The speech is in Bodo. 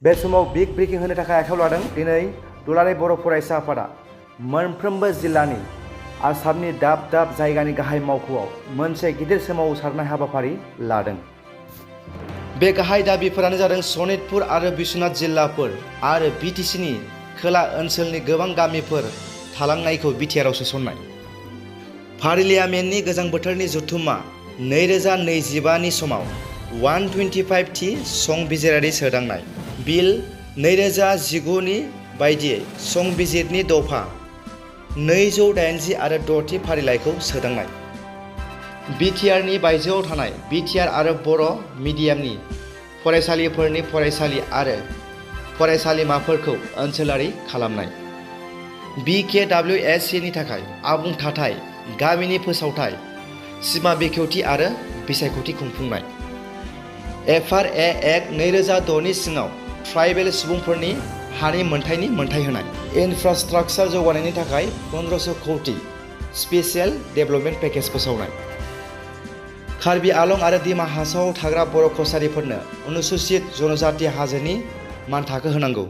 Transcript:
बे समाव बिग ब्रेकिं होनो थाखाय आखायाव लादों। दिनै दुलाराय बर' फरायसा आफादा मोनफ्रोमबो जिल्लानि आसामनि दाब दाब जायगानि गाहाय मावख'आव मोनसे गिदिर सोमावसारनाय हाबाफारि लादों। बे गाहाय दाबिफोरानो जादों सनितपुर आरो बिश्वनाथ जिल्लाफोर आरो बिटिसिनि खोला ओनसोलनि गोबां गामिफोर थालांनायखौ बिटिआरआव सोसननाय। फारिलाइया मेननि गोजां बोथोरनि जथुम्मा 2025 नि समाव 125 थि संबिजिरारि सोदांनाय बिल 2019 नि बायदियै संबिजिरनि दफा 280 आरो 6 थि फारिलाइखौ सोदांनाय। बिटिआरनि बायजोआव थानाय बिटिआर आरो बर' मिडियामनि फरायसालिफोरनि फरायसालि आरो फरायसालिमाफोरखौ ओनसोलारि खालामनाय। बिकेडब्लिउएसए नि थाखाय आबुं थाथाय, गामिनि फोसावथाय, सिमा बेखेवथि आरो बिसायख'थि खुंफुंनाय। एफआरए एक्ट 2006 नि सिङाव ट्राइबेल सुबुंफोरनि हानि मोनथायनि मोनथाय होनाय। इनफ्रास्ट्राक्चार जौगानायनि थाखाय 1500 कौटि स्पेसियेल डेभेलपमेन्ट पेकेज फोसावनाय। कार्बि आलं आरो दिमा हासावआव थाग्रा बर' कसारिफोरनो अनुसूचित जनजाति हाजोनि मानथाखो होनांगौ।